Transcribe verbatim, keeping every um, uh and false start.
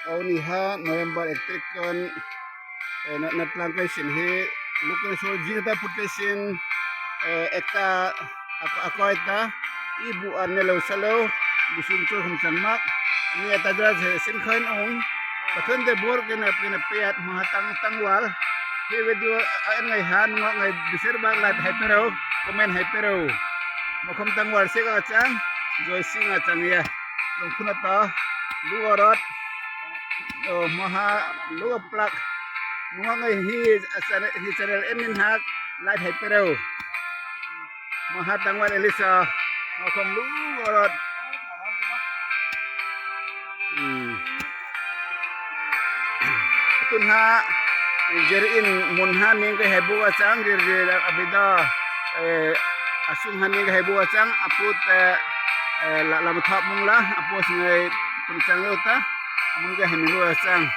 Au ni ha November ek tarik kon, eh, na, na tlang kai sin hi, luk kai sol jing ta put kai sin, eh, ekta, ak-, akoi ta, i bu an ne lo sa lo, bu sun chol kham chang mak, ni ata jara se sin khain ong, pathon de bor ke na, ke na payat ma ha tang, tang wal, hi video a, an ngai ha, nunga ngai biser bak like hai pero, comment hai pero. Makhom tang wal se ka chang, joy sing a chang ya. Lung phuna ta, lu orot, oh, maha, lu plak. Nunga ngai hi, a channel, hi channel en nin hak, like hai pero. Maha tang wal Elisa, makhom lu orot. Hmm. Tun ha, jer in mun ha ning ke hai bu a chang, jer jer abida, eh, asung ha ning ke hai bu a chang, aput, eh, eh, la, lam thap mung la, aput ngai pun chang lo ta, amun ke hai mung lo a chang.